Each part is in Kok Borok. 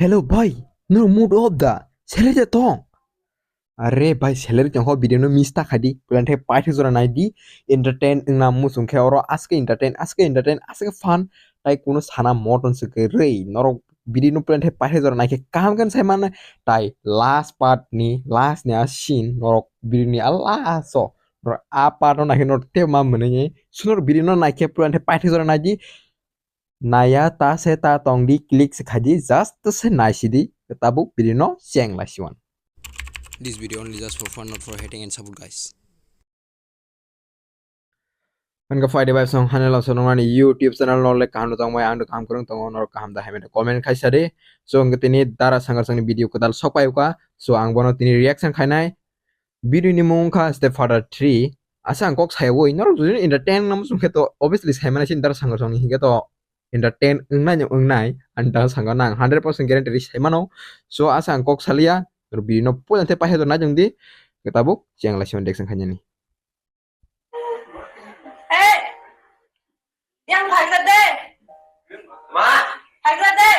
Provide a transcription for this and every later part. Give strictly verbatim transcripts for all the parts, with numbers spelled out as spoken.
Hello bhai, no mood off da? Salary de tong? Are bhai, salary tong ho, video no miss ta khai di. Plan the paithe jora nai di. Entertain wngna muchung khe oro aske entertain, aske entertain, aske fun. Tai kuno sana moton se ke rei. Norok video no plan the paithe jora nai khe kaham khe sai man. Tai last part ni, last ni a scene norok video ni a last o. Norok a part no nai khe norok te ma mwnwi. Sunor video no nai khe plan the paithe jora nai di. Naya ta se ta tong di, click se khai di, just se nai si di, tabuk video no cheng lai si wan. This video only just for fun, not for hating and support, guys. Ang ka faide bai song hanelo so nongani YouTube channel no le kaham no tong bai, ang do kaham kwrwng tongo, norok kaham da hai mene comment khai sa di. So ang tini Dara Sangar song ni video kwtal sok pai ka, so ang bono tini reaction khai nai. Video ni mung wngkha Stepfather three. Asa ang kok saya oi, norok jodi entertain wngna muchung khe to obviously sai mani sin Dara Sangar song ni hinkhe to entertain wngnai no wngnai, ani Dara Sangar no ang hundred percent guarantee ri sai mano. So asa ang kok salia, norok video no puila the pahe to nai jong di, tabuk cheng lai si wan reaction khai nani. Hey! Yang phaikha de. Ma? Phaikha de.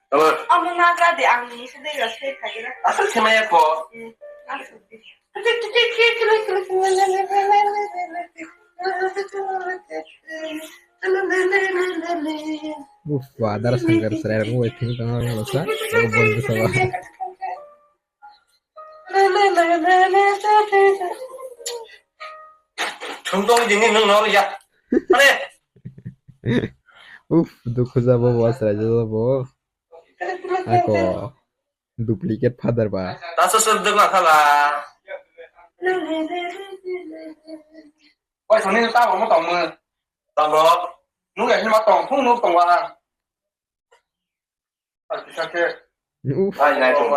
Hello. Ang nagra de, ang ni se de ga se khagira. Asal se maya ko. Hmm, asal se. Uf, wadar sanggar serai aku waiting tengah orang losa. Aku boleh sama. Thung tong jini nung nor ya. Mane? Uf, dukhu jabo bo, asra jabo bo. Ako duplicate father ba. Taso sir dukla khala. Oi, soni ta mo tong mo. Tong ro. Nung ya ma tong, thung nung tong wa. Uf. Ai, nai tong.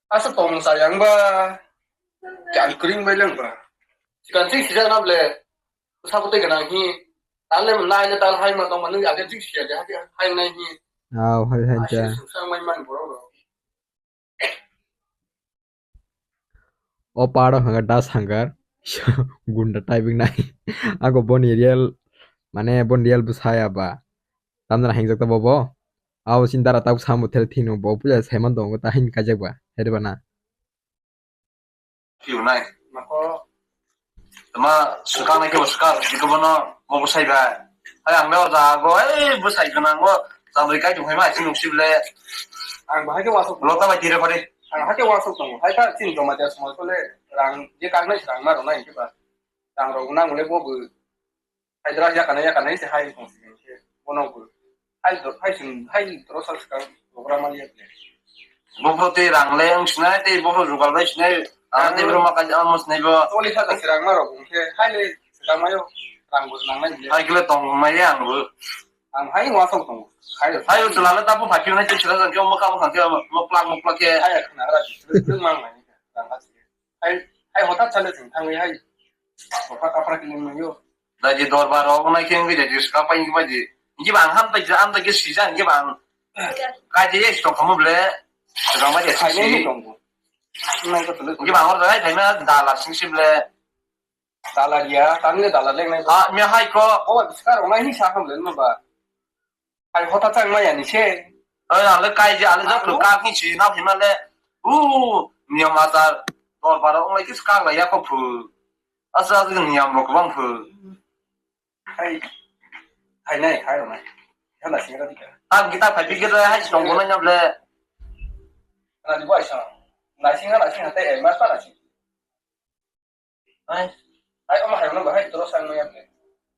Asa tong sayang ba. Jan kring bai lang ba. Sikan sing sijak na ble. Sabu te ganang hi. Tale nai le tal hai ma tong ma nung age sing sijak de hai nai hi. Au, hai hai ja. Sung sang mai man bro bro. O paro hwnga das hangar gunda typing nai. Ako boni real, mane boni real bwsaya ba. Tamjana hingjak ta bobo. Abo sin dara tabuk samu thel thino bo puja saiman tongo ta hin kajak ba. Hede ba na. Thio nai. Mako. Tama swkang nai kebo swkang, diko bono mo bwsai bai. Hai ang neo jago, ei bwsai gwnang o, chabwi kai tongphai ma, sini uksi bele. Ang bahai ke wasok. Lota bai tire pare. Ang hake wasok tongo. Hai ta sini joma dia semua kole rang, je kang nai rang ma rong nai ke ba. Rang rok nang le bo bw. Hai dra ya kana ya kana se hai tong sini ke. Bono bw. Hai dro-, hai sin, hai dro sal swkang program ali ya. Bopro te rang le wng sinai, te bopro jugal bai sinai, ang te bro makai ang mo sinai bo. Choli sa ta sirang ma rok, hwnkhe hai le sirang mayo, rang bo nang nai le. Hai kile tong mai ang bo. Ang hai wa song tong. Hai. Hai o chwla le ta bo phakhi nai te chwla jang ke mo ka mo kha ke mo plak mo plak ke. Hai khna ra. Mang mai. Rang ha. Hai, hai hothat sale thang thangwi hai. Kapra kapra kini mangyo. Da je dorbar rok nai khe wngwi da je swkang pai wngwi bai di. Wngwi ba ang ham bai ham bai khe sijak wngwi ba ang. Kai je yes tong khamu ble. Swkang bai de sisi. Nang ko tulu. Wngwi ba ang hor da hai phaima dala sing sim le. Dala ya, tang le dala le nai. Ah, me hai ko. O biskar rok nai ni sa ham le no ba. Hai hota chang maya ni se. Oi, ale kai je, ale jok ka ki si na phima le. U, niyam achar, dol bara ong lai kis kang lai ya ko phu. Asa asa niyam rok bang phu. Hai, hai nai, hai rok nai. Hala singa dika. Ang kita phai pikir hai song bono nyam le. Ana di bai sa. Nai singa, nai singa te, eh, mas pa nai singa. Ai, ai, omo hai no bahai toro sang no ya.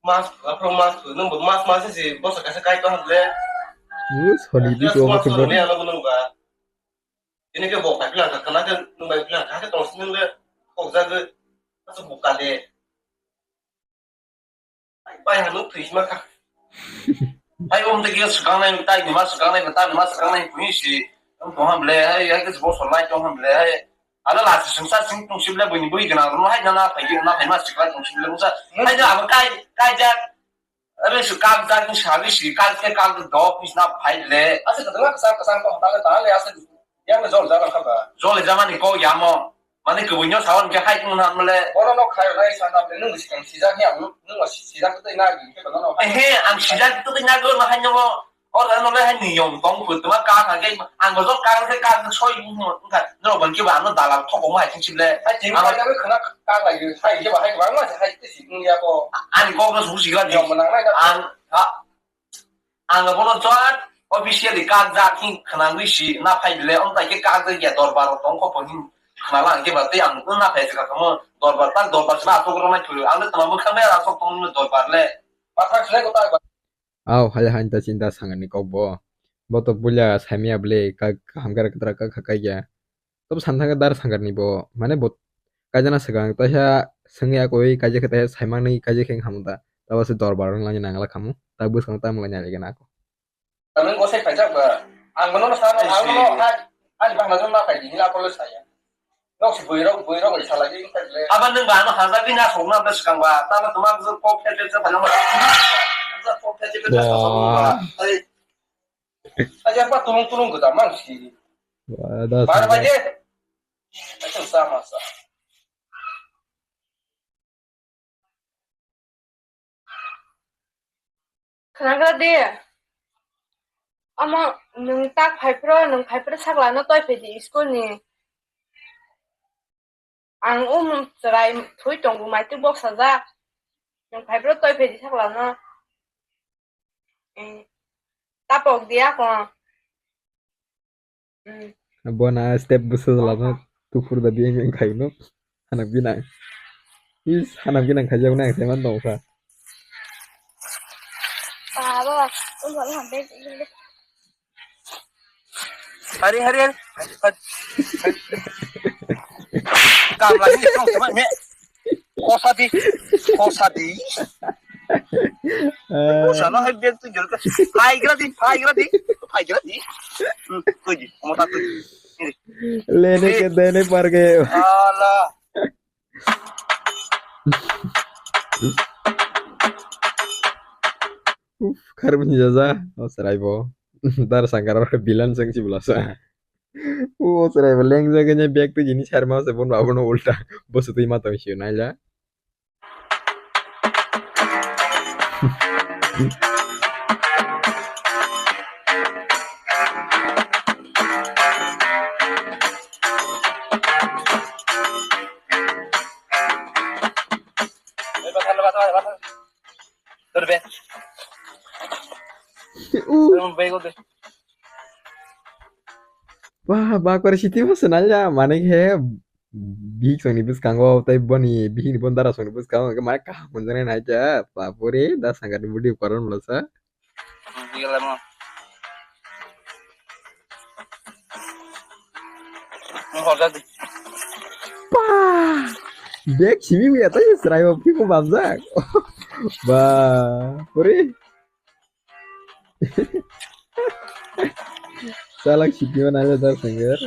Mas, afro mas, nung bo mas mas si bosa kasa kai to hamle. Us, holi di ko ko. Ni ano nung ba. Ini ke bo kai pila ka kana ke nung bai pila ka ke tong sini le. Kok ja ke. Asu buka de. Ai, bai hanu thui ma ka. Hai, om de ge swkang nai, tai ni ma swkang nai, tai ni ma swkang nai, pui si. Om tong ham le, hai, hai, ke bo sol nai tong ham le, hai. Ala la si sung sa sing tong sim le, bui ni bui gana, ro hai na na, phai ge na, phai ma swkang tong sim le, sa. Hai da, abo kai, kai ja. Abe su kam ja, ni sa, ni si, kai ke kam do, pis na, phai le. Asa ka dang ka sa, ka sa, ka ta, ka ta le, asa. Yang le jol ja, ka ba. Jol ja ma ni ko ya mo. Mane kwbwi no sawan khe hai tong na mole. Bono no khai nai sa na nung sikang sijak ya nung sijak tei na gi khe no. Ehe, ang sijak tei na go no hai no. O da no le hai ni yom tong phu tuma ka ka ke ang go ka ke ka soi mu ka no ban ke ba no dalal thok mo hai chim le. Hai chim ka ke khana ka la yu hai ke ba hai ba ma hai te si nung ya ko. Ani ko no su si ga ni. Yom nang nai ka. Ang ha. Ang bono jat officially kak jak hin khwnangwi si na phai bile, wng tai khe kak jak ya dorbar rok tong kho pon hin khwnala ang khe ba tei ang wng na phai se ka kamo dorbar tak dorbar se ba asok rok nai thulu ang le tama mwkhang bai asok tong dorbar le. Pathak se ko tak ba. Au haya hain ta chinta sangani kok bo. Bo to bulya saimya bile ka kaham kara katra ka kha kai ya. Tobo santhangkhe dar sangkarni bo, mane bo kaijana swkang, taisa swngya koi kaijak khe taisa saimanwi kaijak khe wngkha manta. Tabo se dorbar wng langya nangla khamu, ta bwskango tamo lai nailaikhe nako. Ang gosai khaijak ba, ang bono sa, ang bono ha, ani bahna jong ma khaidi, hila apolo saya. Nok si boirok, boirok bai salai di, wngkha le. Aba nwng ba ano hajak di na sokna bwskango ba, tamo tamo kok phet phet sa phano. Kok phet phet sa phano. Ai. Aja pa tulung tulung geda mang si. Wah, dah. Bar baje. Aja sama sa. Khnagra de. Ama nung tak phai pro, nung phai pro sakla no toi phai di school ni. Ang um chwrai thui tongo, maitwk bok sajak. Nwng phai bro toi phai di sakla no. Eh, tapok di ako. Hmm. Bona step busa jala no tufur da biyang yang khai no. Hanak binang. Is hanak binang khai jak nang sai man dong sa. Baba, um, baba, baba. Hari, hari, hari. Kam lagi ni, tolong, tolong, me. Kosa di, kosa di. Eh. Kosa no, hai, biar tu jual ke. Hai, kira di, hai, kira di. Hai, kira di. Hmm, tu ji, mau tak tu ji. Ini. Lene ke dene par gaye. Alah. Uf, kharmani jaja, o chwrai bo. Dar sangkar aro bilan chwng si bwlasa. O chwrai bo lengjak nya bag twi jini sarma se bon abono ulta. Bo se twi ma tong sio naila. Wah, bakor siti mas nalya, mane he bihik songni bwskango, tai boni bihik ni bon dara songni bwskango, mane kaham hwnjaknai nai khe, bapore, da sangkar ni budi koron bwlasa. Gila mo. Mo horja di. Pah! Bag simi ya tadi serai mau piku bamjak. Bah, puri. Salak siti mana ada dah sanggar.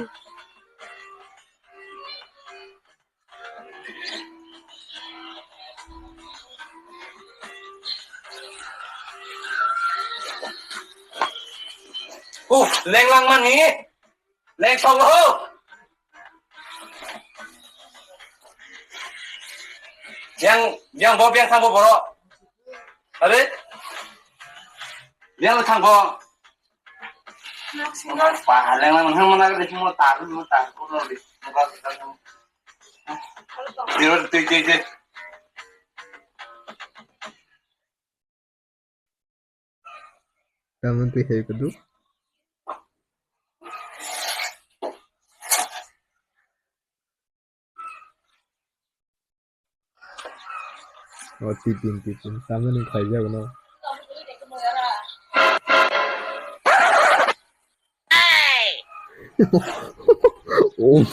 Uh, leng lang mani. Leng song ho. Yang, yang bo, yang sabo boro. Are? Yang sabo. Pahaleng lang nang mana ke cuma taruh, cuma taruh, no, di. Di, di, di, di. Kamu tuh kayak gitu. Oh, tipin, tipin. Sama nih, kayak gitu. Oh.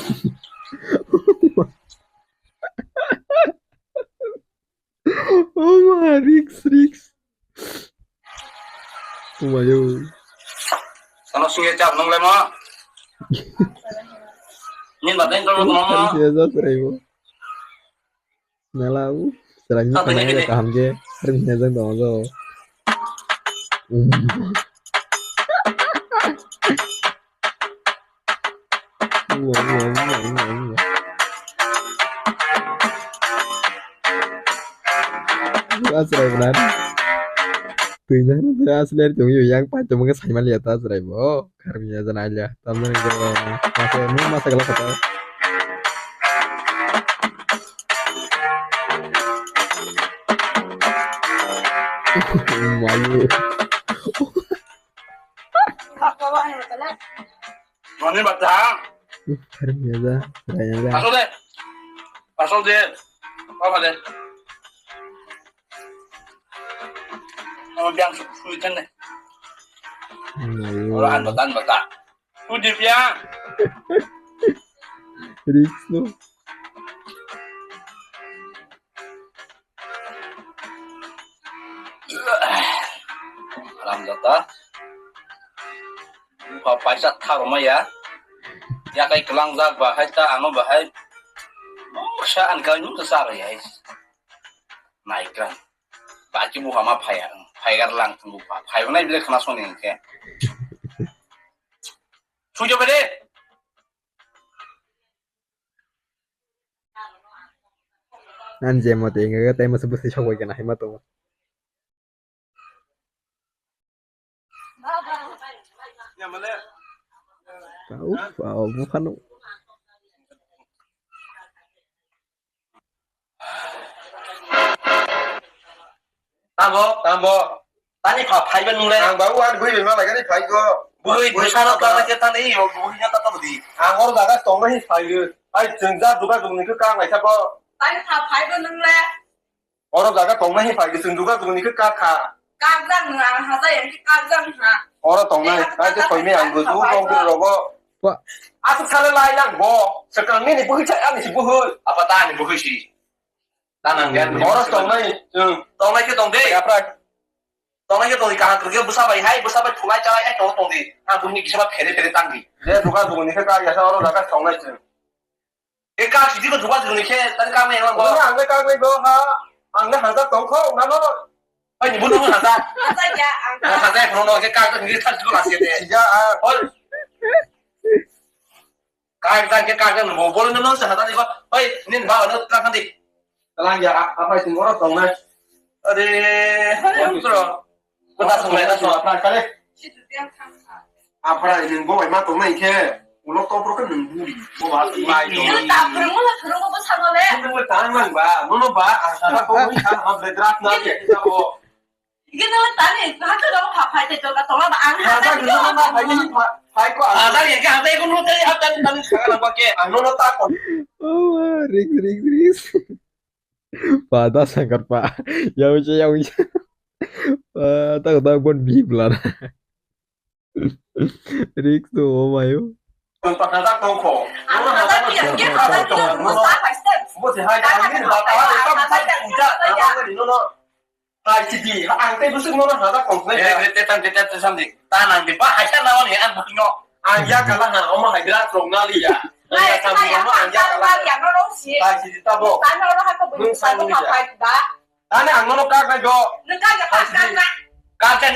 Oh, ma, risk, risk. Oh, ma, yo. Ano singye chap nang lema. Ni ba deng tong mo. Harus ya, Zaf, Raibo. Nala, uh, serangnya. Apa kena ini, ya, ini? Kaham ke. Harus ya, Zaf, dong, Zaf. Hmm. Wah, wah, wah, wah, wah. Asrai bwna. Twi na na asler tong yo yang pa tong ke sai mali ta asrai bo. Kharmi ya jana alia. Tam jani go. Masa mu masa gala kata. Mayu. Mani bata. Kharmi ya ja. Raya ja. Asal de. Asal de. Apa de? Amo biang sui kan ne. Ora an bata, an bata. Uji biang. Risk no. Alam jata. Buka paisa tharo maya. Ya kai kelang jak bahai ta ano bahai. Sa an kai nung sa ro ya. Naikran. Baki buha ma phaya. Phaigar lang tunggu pa. Phai nai bile khana soni ke. Sujo bede. Nan je mote inga tei masa bwsai sokbai kana hai ma tongo. Pau, pau, buphano. Tamo, tamo. Tani pha phaiba nung le. Ang babu ani bui bima lagani phai ko. Bui, bui saro tamo ke tani yo, bui na tamo di. Ang or jaga tong nahi phai ko. Ai jeng ja duga dugni ko ka ngai sabo. Tani pha phaiba nung le. Oro jaga tong nahi phai ko, jeng duga dugni ko ka kha. Kak jang nung ang haja yang ki kak jang ha. Oro tong nahi, ai ke thoi me ang go ju kong kiri rogo. Wa. Asuk sale lai lang bo. Sekang ni ni bui cha ani si bui. Apa ta ni bui si. Tanang ya. Oro tongnai, chwng. Tongnai khe tong de. Yaprak. Tongnai khe tong di, kaham kwrwngkhe bwsa bai hai, bwsa bai thulai chalai hai tong tong di. Ang buini kisa ba phere phere tang di. Je dukan dukan ni khe kak yasa oro jaga tongnai chwng. E kak sidi ko dukan dukan ni khe tani kak nai lang bo. Ang le kak nai bo ha. Ang le hangta tong kho, nano. Ai ni bunu hangta. Hangta ya, ang. Hangta ya, bunu no khe kak ni thar ko la se de. Sija a. Ol. Kak jang khe kak jang bo bol no no sa hata ni ba. Oi, nin ba no tra kan di. Kalang ya, apa sing oro tong na. Are, hai bro. Kota song lai na so apa kale. Apa ini bo ma tong na khe. Ulo to bro kan nung buri. Bo ba sing mai to. Ini tak perlu lah, perlu apa sama le? Ini tang lang ba. Nono ba, asal ko ni kan ha bedrak na ke kita bo. Ike tole tani, hata gabo kha phai te toka tola ba ang hata gabo kha phai te phai ko. Hata ye kha phai ko no te hata tani kha na ba ke. Ano no ta ko. Oh, risk, risk, risk. Pada sangkar pa. Yawi che, yawi che. Pada ko ta bon bi bla. Risk to, oh my. Ang pa hata tong ko. Ang hata ko yang ke hata ko. Mo se hai ang ni ba ta ha ta ta. Hai, sidi, ang tei bwswk nono hajak tong khlai. Eh, eh, tetan, tetan, tetan di. Ta nang di, ba, hai sa nawan ya, ang bwkino. Ang ya kala ha, omo hai gra trong nali ya. Ang ya samung omo ang ya kala. Hai, sidi tabo. Nwng samung ya. Ani ang nono kak nai do. Nwng kak ya, kak, kak, kak. Kak kan.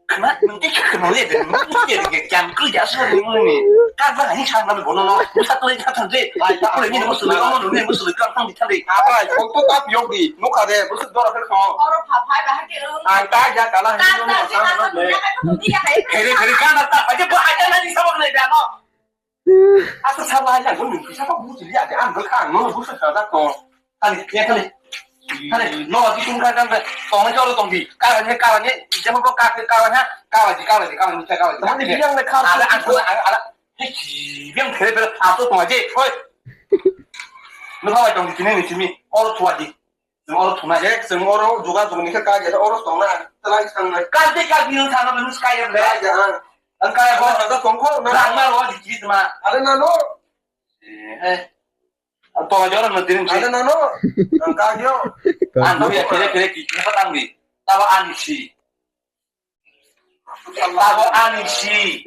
Kama, nung tei kama le de, nung tei de ke kyang kri ja sa ni nung ni. Ka ba ni sa na bo no no, sa to ka thang de. Ai, ko le ni mo su le, mo ni mo su le ka thang di thang de. Apa, ko to tap yok di, no ka de, bo su dora ka ko. Oro pha phai ba ha ke ro. Ai, ta ja ka la ni no sa na le. Khere khere ka na ta, aje bo aja na ni sa ba le da no. Asa sa lai lai, bo nung kisa ka buji ya, ang bo ka, no bo sa ka da ko. Kali, ya kali. Kali, no, di sung ka kan, tong ni oro tong di. Ka ni, ka ni, jemo ko ka, ka ni, ka ni, ka ni, ka ni, ka ni. Tang di biang le ka. Ala, ala, ala, ala. Hei, biang khere khere, ato tong aje, oi. No, ba tong di, ni, ni, mi, oro tuwa di. Nwng oro thumnai. Jek, chwng oro juga jugni khe kak ya, oro tongna, twlang thangna. Kak de kak ni thangna, nwng swkang ya, ble. Kak ya, ang. Ang kak ya, ang kak tong kho, na. Ang ma ro di kis ma. Ale na no. Eh, eh. Ang tong jora no din. Ale na no. Ang kak yo. Ang no ya, kere, kere, ki, ki, patang di. Tabo ani si. Tabo ani si.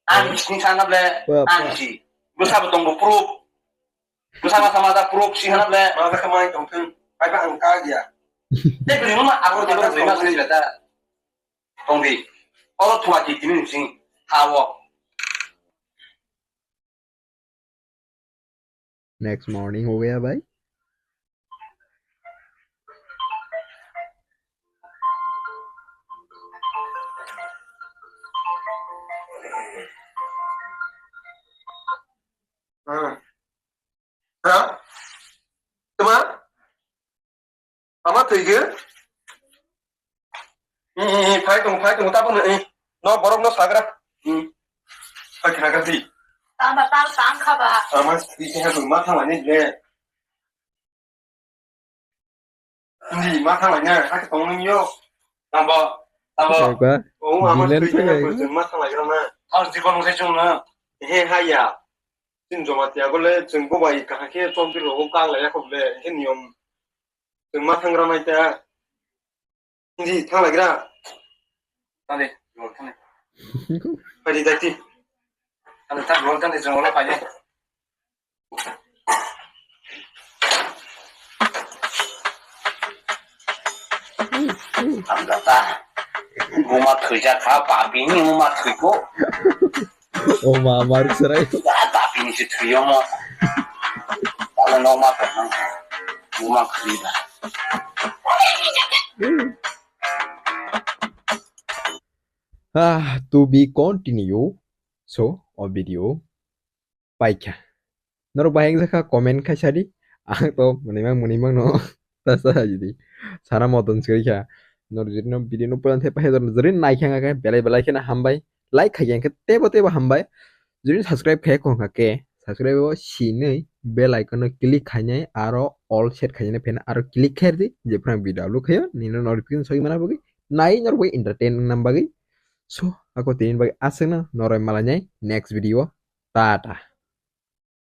Ani si thangna ble, ani si. Bwsa bo tongo proof. Bwsa ma sama da proof si hana ble. Ma da khamai tong thung. Pai ba ang ka ya. Te bini ma abo te bini ma sini beta. Tong di. Oro thua ki tini sing. Hawo. Next morning हो गया भाई। Hmm. Ha? Tuma? Ama thwigwi? Hmm, hmm, hmm, phai tongo, phai tongo, tabukno, hmm. No, borokno sagra. Hmm. Phai khna kha di. Tama tal tang kha ba. Ama thwi khe bo ma thanglai ni le. Ni ma thanglai na, ha tong nung yo. Tambo, tambo. Kaka, oh, ama villain thwi khe phai bo jeng ma thanglai gra na. Ar jibon nung sai chung na. He ha ya. Chini Jamatia bole chwng bo bai kaham khe chomtwi rogo kang lai ya kho bole, hwnkhe niyom chwng ma thangra nai ta. Hindi thang lai gra. Tani, rol tani. Padi dati. Tani, tani, rol tani, chwng rol padi. Ang kata, muma thwijak kha, papi ni muma thwiko. O ma, mar serai. Ya, tapi ni si thwi omo. Kalau no ma ko nang. Uma khri ba. Ah, to be continue. So, o video paikha. Norok bahai wngjakha comment khai sadi. Ang to mwnwi mang mwnwi mang no. Tasa jodi sana moton swkha. Nor jodi no video no puran the pahe jodi nai khang khe belai belai khena hambai. Like khai khe tebo tebo hambai. Jodi subscribe khai khong khe subscribe o sinui bell icon no click khainai aro all set khainai phen aro click khair di je phrang video upload khayo nino notification soi mana bagwi nai nor bai entertain nam bagwi. So ako tini bagwi aswkno noroi malai nai next video. Tata.